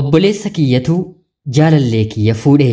Obboleessa kiyyatu jaalallee kiyya fuudhe.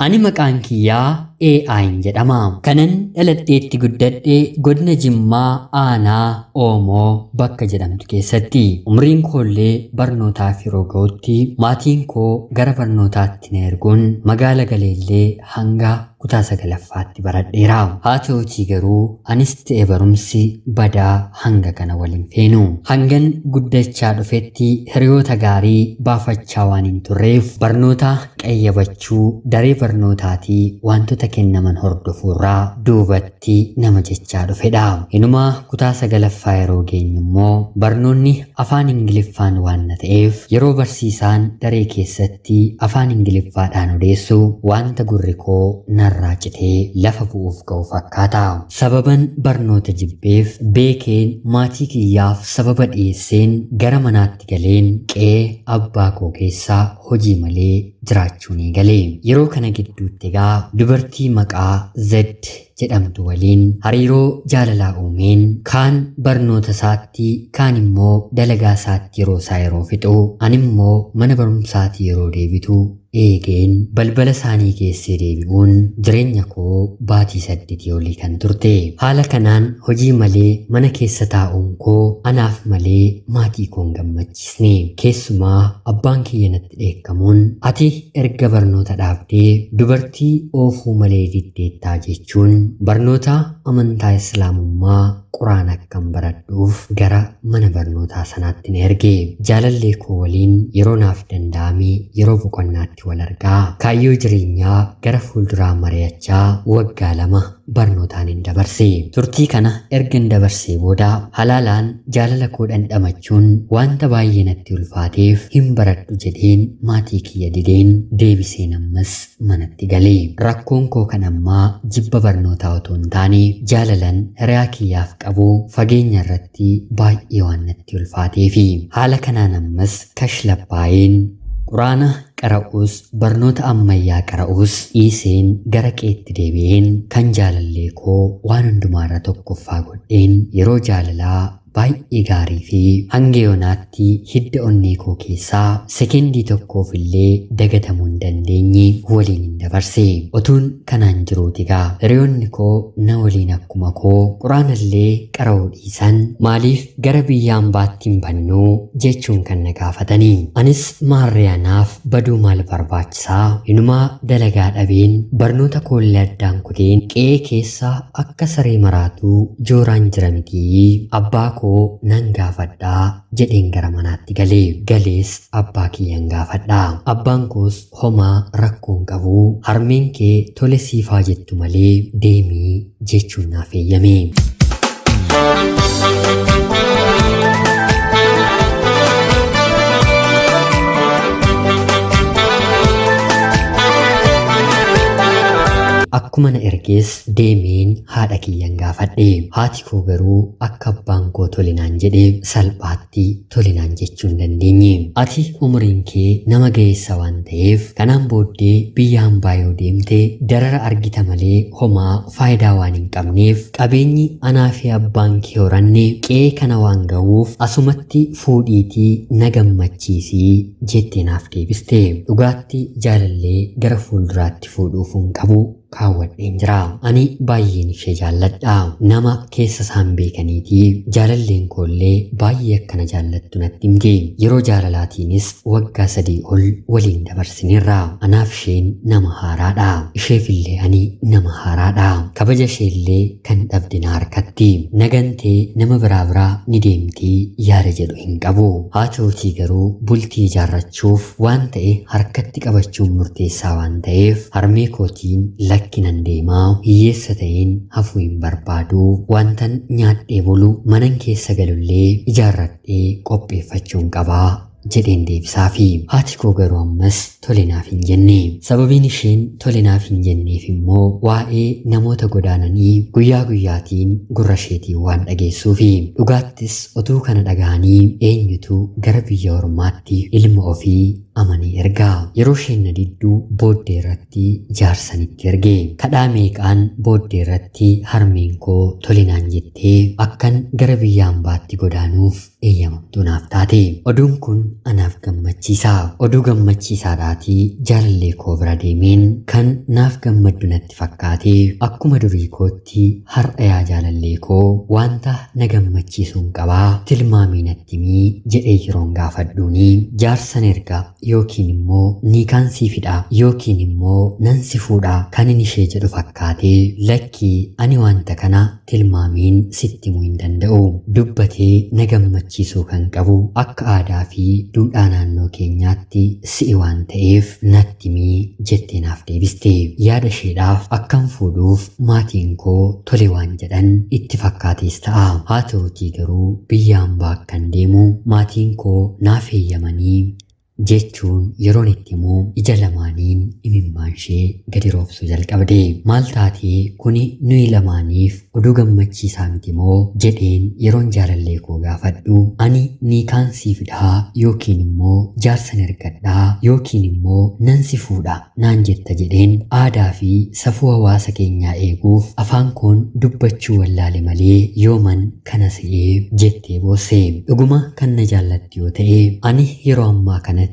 Ani maqaan kiyyaa AI'n jedhama. Kanan dhaladheetti guddadhe godina Jimmaa Aanaa Oomoo bakka jedhamtu keessatti. Umriin koollee barnootaaf yeroo ga'utti maatiin koo gara barnootaatti na erguun magaala galeellee hanga kutaa sagalaffaatti baradheera. Haa ta'utii garuu anis ta'e barumsi badaa hanga kana waliin feenu. Hangan guddachaa dhufetti hiriyoota gaarii baafachaa waan hin turreef barnoota qayyabachuu daree barnootaatii wantoota kennaman hordofuurraa duubatti nama jechaa dhufedha. Inumaa kutaa sagalaffaa yeroo geenyu immoo barnoonni afaan Ingiliffaan waan na ta'eef yeroo barsiisaan daree keessatti afaan Ingiliffaadhaan odeessu wanta gurri koo narraa citee lafa bu'uuf ga'u fakkaata. Sababan barnoota jibbeef beekeen maatii kiyyaaf sababa dhiyeesseen gara manaatti galeen qe'ee abbaa koo keessaa hojii malee jiraachuu ni gale. Yeroo kana gidduutti egaa dubartii maqaa Z jedhamtu waliin hariiroo jaalalaa uumeen kaan barnoota isaatti kaan immoo dalagaa isaatti yeroo isaa yeroo fixu ani immoo mana barumsaatti yeroo deebitu eegeen balbala isaanii keessee deebi'uun jireenya koo baatii 8 olii kan turte. Haala kanaan hojii malee mana keessa taa'uun koo anaaf malee maatii koo hin gammachiisne. Keessumaa abbaan kiyya natti dheekkamuun ati erga barnoota dhaabdee dubartii oofuu malee diddeettaa jechuun barnoota amantaa Islaamummaa quraana akkan baradhuuf gara mana barnootaa sanaatti na erge. Jaalallee koo waliin yeroo naaf danda'ame yeroo boqonnaatti wal argaa kaayyoo jireenyaa gara fuulduraa mari'achaa waggaa 2 barnootaan hin dabarse. Turtii kana erga hin dabarsee booda halaalaan jaalala koo dhandhamachuun wanta baay'ee natti ulfaateef hin baradhu jedheen maatii kiyya dideen deebiseen ammas manatti gale. Rakkoon koo kan ammaa jibba barnootaa otoo hin taane jaalalan hiriyaa kiyyaaf qabu fageenya irratti baay'ee waan natti ulfaateefi haala kanaan ammas kashlabbaa'een quraana qara'uus barnoota ammayyaa qara'uus dhiiseen gara qeetti deebi'een kan jaalallee koo waan hundumaarra tokkoffaa godheen yeroo jaalalaa baay'ee gaarii fi hanga yoonaatti hidda onnee koo keessaa sekendii tokkoof illee dagatamuu hin dandeenye waliin hin dabarse. Otuun kanaan jiruuti egaa hiriyoonni koo na waliin akkuma koo quraanallee qara'uu dhiisan maaliif gara biyya hambaatti hin bannuu jechuun kan na gaafatanii. Anis maarree anaaf baduu maal barbaachisaa inumaa dalagaa dhabeen barnoota koollee addaan kuteen qe'ee keessa akka saree maraatuu jooraan jira mitii abbaa koo nan gaafadhaa jedheen gara manaatti galee. Galees abbaa kiyyan gaafadhaa. Abbaan koos homaa rakkoon qabu harmeen kee tole siifaa jettu malee deemii jechuun naaf eeyyame. Akkuma na ergees deemeen haadha kiyyan gaafadhe. Haati koo garuu akka abbaan koo tolinaan jedhe salphaatti tolinaan jechuu hin dandeenye. Ati umriin kee nama ga'eessa waan ta'eef kanaan booddee biyya hambaa yoo deemte darara argita malee homaa faayidaa waan hin qabneef qabeenyi anaa fi abbaan kee horanne qe'ee kana waan ga'uuf asumatti fuudhiitii na gammachiisii jettee naaf deebiste. Dhugaatti jaalallee gara fuulduraatti fuudhuuf hin qabu kaawwadheen jira. Ani baay'een ishee jaalladha. Nama keessa isaan beekaniitii jaalalleen koollee baay'ee akkana jaallattu natti himte. Yeroo jaalalaatiinis waggaa 3 ol waliin dabarsineerra. Anaaf isheen nama haaraadha. Isheefillee ani nama haaraadha. Kabaja isheellee kan dhabde na harkatti. Nagantee nama biraa biraa ni deemtii yaada jedhu hin qabu. Haa ta'utii garuu bultii ijaarrachuuf waan ta'e harkatti qabachuun murteessaa waan ta'eef harmee kootiin lakkinan deemaa hiyyeessa ta'een hafuu hin barbaadu. Wantan nyaadhee bulu manan keessa galullee ijaarradhee qopheeffachuun qabaa jedheen deebisaafi. Haati koo garuu ammas tole naaf hin jenne. Sababiin isheen tole naaf hin jenneef immoo waa'ee namoota godaananii guyyaa guyyaatiin gurra isheetiin waan dhageessuufi. Dhugaattis otuu kana dhaga'anii eenyutu gara biyya ormaatti ilma ofii Amanee ergaa. Yeroo isheen na didduu booddee irratti jaarsanitti erge. Kadhaa meeqaan booddee irratti harmeen koo tolinaan jettee akkan gara biyya hambaatti godaanuuf eeyyamamtuu naaf taate. Oduun kun anaaf gammachiisaa. Oduu gammachiisaadhaatii jaalallee koo bira deemeen kan naaf gammaddu natti fakkaate akkuma durii kootti har'a yaa jaalallee koo wanta na gammachiisuun qabaa tilmaamii natti himii jedhee yeroon gaafadhuuni jaarsan erga yookiin immoo niikaan sii fidha yookiin immoo nan si fuudha kan inni ishee jedhu fakkaatee lakkii ani wanta kana tilmaamiin sitti himuu hin danda'u dubbatee na gammachiisuu kan qabu akka aadaa fi duudhaa naannoo keenyaatti si'i waan ta'eef natti himii jettee naaf deebiste. Yaada isheedhaaf akkan fuudhuuf maatiin koo tole waan jedhan itti fakkaatees ta'a. Haa ta'utii garuu biyya hambaa akkan deemu maatiin koo naaf eeyyamanii jechuun yeroon itti himu ija lamaaniin imimmaan ishee gadi roobsuu jalqabde. Maal taatee kuni nuyi lamaaniif oduu gammachiisaa miti moo jedheen yeroon jaalallee koo gaafadhu ani niikaan sii fidhaa yookiin immoo jaarsan ergadhaa yookiin immoo nan si fuudha naan jetta jedheen aadaa fi safuu hawaasa keenyaa eeguuf afaan koon dubbachuu wallaale malee yooman kana se'ee jettee boosse. Dhuguma kan na jaallatti yoo ta'e ani yeroo ammaa kana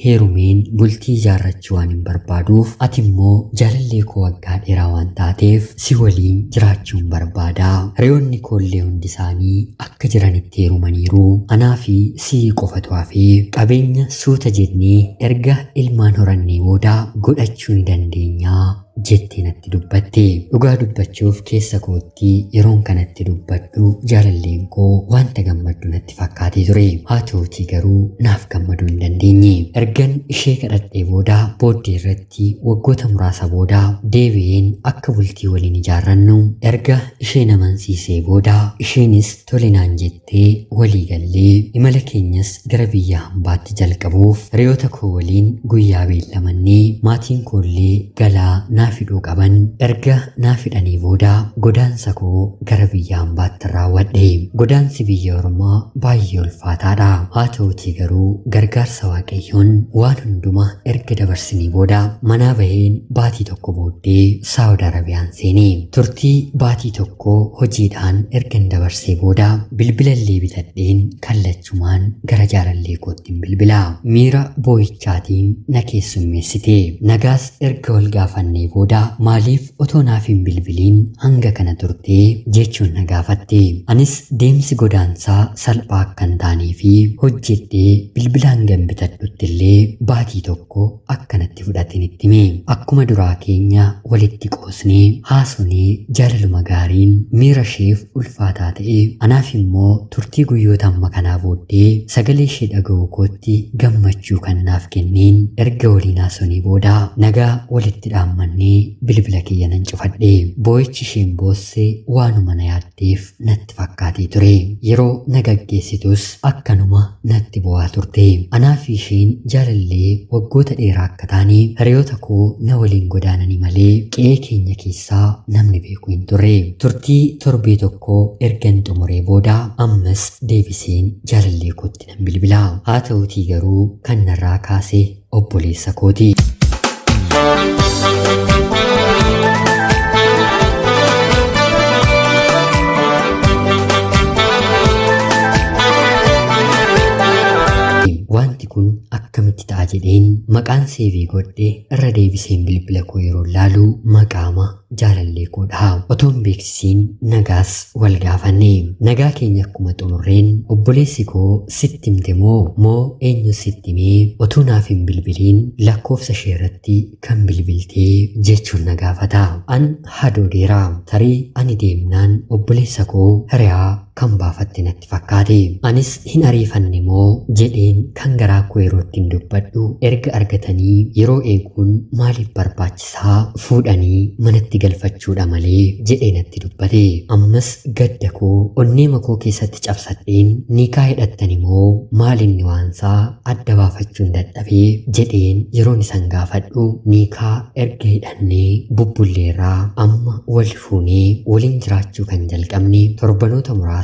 heerumeen bultii ijaarrachuu waan hin barbaaduuf ati immoo jaalallee koo waggaa dheeraa waan taateef si waliin jiraachuun barbaada. Hiriyoonni koollee hundi isaanii akka jiranitti heerumaniiru. Anaa fi si'i qofatu hafee qabeenya suuta jennee erga ilmaan horannee booda godhachuu ni dandeenyaa jettee natti dubbatte. Dhugaa dubbachuuf keessa kootti yeroon kanatti dubbadhu jaalalleen koo wanta gammaddu natti fakkaatee ture. Haa ta'utii garuu naaf gammaduu hin dandeenye. Ergan ishee kadhadhee booda booddee irratti waggoota muraasa booda deebi'een akka bultii waliin ijaarrannu erga isheen amansiisee booda isheenis tole naan jettee walii gallee imala keenyas gara biyya hambaatti jalqabuuf hiriyoota koo waliin guyyaa beellamannee maatiin koollee galaa naa fidhuu qaban erga naa fidhanii booda godaansa koo gara biyya hambaatti raawwadhe. Godaansi biyya ormaa baay'ee ulfaataadha. Haa ta'utii garuu gargaarsa Waaqayyoon waan hundumaa erga dabarsinii booda manaa baheen baatii tokko booddee Saawud Arabiyaan seene. Turtii baatii tokko hojiidhaan ergan dabarsee booda bilbilallee bitadheen kallachumaan gara jaalallee koottiin bilbila. Miira boo'ichaatiin na keessummeessite. Nagaas erga wal gaafannee booda maaliif otoo naaf hin bilbiliin hanga kana turtee jechuun na gaafatte. Anis deemsi godaansaa salphaa akka hin taanee fi hojjedhee bilbilaan gan bitadhutti illee baatii tokko akkanatti fudhateen itti hime. Akkuma duraa keenya walitti qoosnee haasonee jaalaluma gaariin miira isheef ulfaataa ta'e anaaf immoo turtii guyyoota amma kanaa booddee sagalee ishee dhaga'uu kootti gammachuu kan naaf kenneen erga waliin haasonee booda nagaa walitti dhaammannee bilbila kiyya nan cufadhe. Boo'ichi isheen boosse waanuma na yaaddeef natti fakkaatee ture. Yeroo na gaggeessitus akkanuma natti bo'aa turte. Anaa fi isheen jaalallee waggoota dheeraa akka taane hiriyoota koo na waliin godaananii malee qe'ee keenya keessaa namni beeku hin turre. Turtii torbee tokko ergan xumuree booda ammas deebiseen jaalallee kootti nan bilbila. Haa ta'utii garuu kan narraa kaase obboleessa kooti. Wanti kun akkamitti ta'a jedheen maqaan seevii godhe irra deebiseen bilbila koo yeroo laalu maqaama jaalallee koodha. Otoo hin beeksisiin nagaas wal gaafanne. Nagaa keenya akkuma xumurreen obboleessi koo sitti himte moo eenyu sitti himee otoo naaf hin bilbiliin lakkoofsa ishee irratti kan bilbiltee jechuun na gaafata. An hadoodeera. Tarii ani deemnaan obboleessa koo hiriyaa kan baafatte natti fakkaate. Anis hin ariifanne moo jedheen kan garaa koo yeroo ittiin dubbadhu erga argatanii yeroo eeguun maaliif barbaachisaa fuudhanii manatti galfachuudha malee jedhee natti dubbate. Ammas gadda koo onneema koo keessatti cabsadheen niikaa hidhattani moo maalinni waansaa adda baafachuun dadhabee jedheen yeroon isan gaafadhu niikaa erga hidhannee bubbulleerraa amma wal fuunee waliin jiraachuu kan jalqabne torbanoota muraasa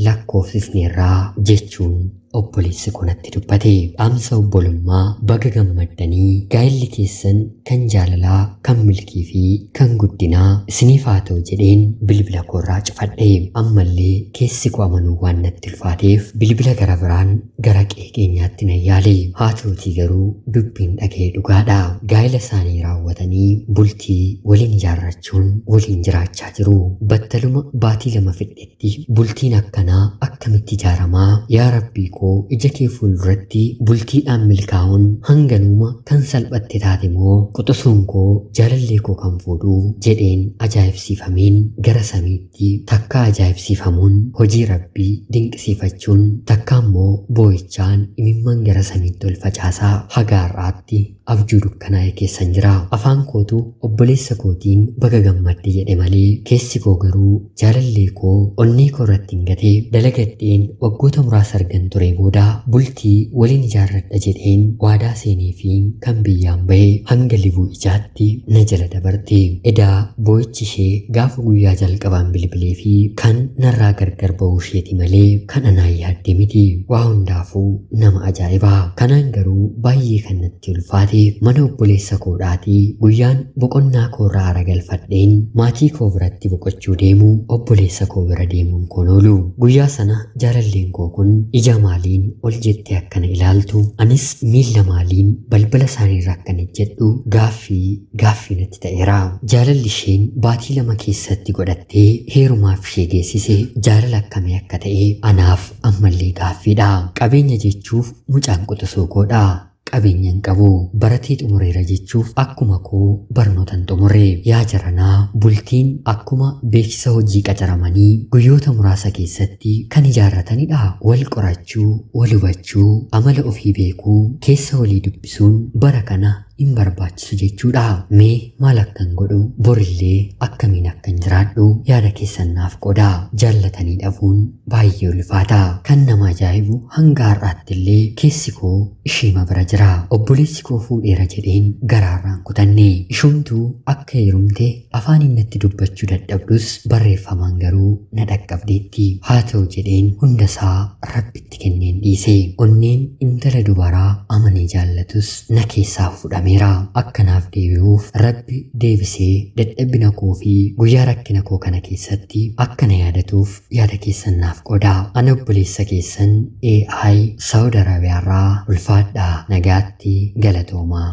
lakkoofsisneerraa jechuun Obboleessi koo natti dubbate. Dhaamsa obbolummaa baga gammaddanii gaa'elli keessan kan jaalalaa, kan milkii fi kan guddinaa isiniif haa ta'u jedheen bilbila koorraa cufadhe. Ammallee keessi koo amanuu waan natti ulfaateef bilbila gara biraan gara qe'ee keenyaatti nan yaale. Haa ta'utii garuu dubbiin dhaga'e dhugaadha. Gaa'ela isaanii raawwatanii bultii waliin ijaarrachuun waliin jiraachaa jiru. Battaluma baatii 2 fixetti bultiin akkanaa akkamitti ijaaramaa? Yaa Rabbii koo, ija kee fuulduratti bultiidhaan milkaa'uun hanganuuma kan salphatte taate moo quxisuun koo jaalallee koo kan fuudhuu jedheen ajaa'ibsiifameen gara samiitti takka ajaa'ibsiifamuun hojii Rabbii dinqisiifachuun takka immoo boo'ichaan imimmaan gara samiitti ol facaasaa haga har'aatti abjuu dukkanaa'e keessan jira. Afaan kootu obboleessa kootiin baga gammadde jedhe malee keessi koo garuu jaalallee koo onnee koo irratti hin gatee dalagadheen waggoota muraasa argan ture booda bultii waliin ijaarradha jedheen waadaa seenee fi kan biyyaan bahee hanga libuu ijaatti na jala dabarte. Edaa boo'ichi ishee gaafa guyyaa jalqabaan bilbilee fi kan narraa gargar ba'uu isheeti malee kan anaan yaadde miti. Waa hundaafuu nama ajaa'ibaa. Kanaan garuu baay'ee kan natti ulfaate mana obboleessa koodhaatii guyyaan boqonnaa koorraa aara galfadheen maatii koo biratti boqochuu deemu obboleessa koo bira deemuun koon oolu. Guyyaa sana jaalalleen koo kun ija maaliin ol jettee akkana ilaaltu, anis miilla maaliin balbala isaaniirra akkana jedhu gaaffii natti ta'eera. Jaalalli isheen baatii 2 keessatti godhattee heerumaaf ishee geessise jaalala akkamii akka ta'e anaaf ammallee gaaffiidha. Qabeenya jechuuf mucaan quxisuu koodha. Qabeenya hin qabu. Baratee xumureera jechuuf akkuma koo barnootan xumure. Yaa jaranaa, bultiin akkuma beeksisa hojii qacaramanii guyyoota muraasa keessatti kan ijaarratanidha. Wal qorachuu, wal hubachuu, amala ofii beekuu, keessa walii dubbisuun bara kana hin barbaachisu jechuudha. Mee maal akkan godhu, borillee akkamiin akkan jiraadhu yaada keessan naaf qoodaa. Jaallatanii dhabuun baay'ee ulfaata. Kan nama ajaa'ibu hanga har'aatti illee keessi koo isheema bira jira. Obboleessi koo fuudheera jedheen garaarraan kutanne. Ishumtuu akka heerumte afaan natti dubbachuu dadhabdus barreeffamaan garuu na dhaqqabdeetti. Haa ta'u jedheen hundasaa Rabbitti kenneen dhiise. Onneen intala dubaraa amanee jaallatus na keessaa fudhame. Akkanaaf deebi'uuf Rabbi deebisee dadhabina koo fi guyyaa rakkina koo kana keessatti akka na yaadatuuf yaada keessan naaf qoodaa. Ana obboleessa keessan AI Saawud Arabiyaarraa ulfaadhaa. Nagaatti galatoomaa.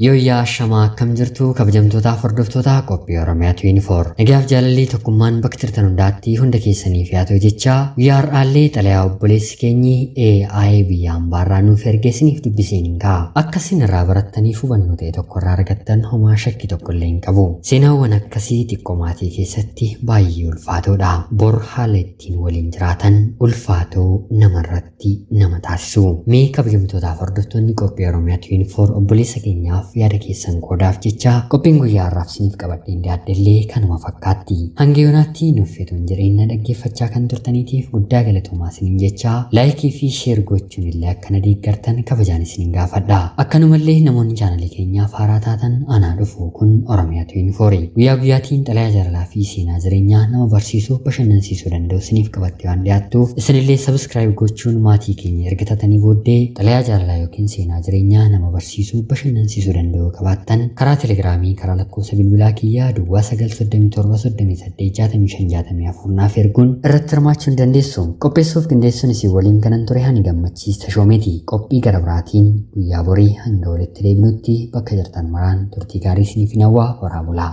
Yooyyaa shamaa akkam jirtu kabajamtootaaf hordoftoota qophii Oromiyaa 24. Nagaaf jaalalli tokkummaan bakka jirtan hundaatti hunda keessaniif haa ta'u jechaa guyyaa har'aallee xalayaa obboleessi keenyi AI biyya hambaarraa nuuf erge isiniif dubbiseen hin ka'a. Akka isin irraa barattaniif hubannoo ta'e tokko irraa argattan homaa shakkii tokko illee hin qabu. Seenaawwan akkasii xiqqoo maatii keessatti baay'ee ulfaatoodha. Bor haala ittiin waliin jiraatan ulfaatoo namarratti nama taasisu. Mee kabajamtootaaf hordoftoonni qophii Oromiyaa 24 obboleessa keenyaaf yaada keessan qoodaaf jecha qophiin guyyaa har'aaf isiniif qabadheen dhiyaadhellee kanuma fakkaatti. Hanga yoonaatti nuuf fetuun jireenya dhaggeeffachaa kan turtaniitiif guddaa galatoomaa isiniin jecha laayikii fi sheer gochuun illee akkana deeggartan kabajaan isiniin gaafadha. Akkanumallee namoonni chaanalii keenyaaf haaraa taatan anaa dhufu kun Oromiyaa 24. Guyyaa guyyaatiin xalayaa jaalalaa fi seenaa jireenyaa nama barsiisuu bashannansiisuu danda'u isiniif qabattee waan dhiyaattuuf isinillee sabiskiraayib gochuun maatii keenya erga taatanii booddee xalayaa jaalalaa yookiin seenaa jireenyaa nama barsiisuu bashannansiisuu danda'u qabaattan karaa telegiraamii karaa lakkoofsa bilbilaa kiyyaa duwwaa 937 38 65 64 naaf erguun irratti hirmaachuu hin dandeessu. Qopheessuuf qindeessuun isin waliin kanan ture hani Gammachiis Tashoomeeti. Qophii gara biraatiin guyyaa borii hanga walitti deebinutti bakka jirtan maraan turtii gaarii isiniif hawwaa horaa bulaa.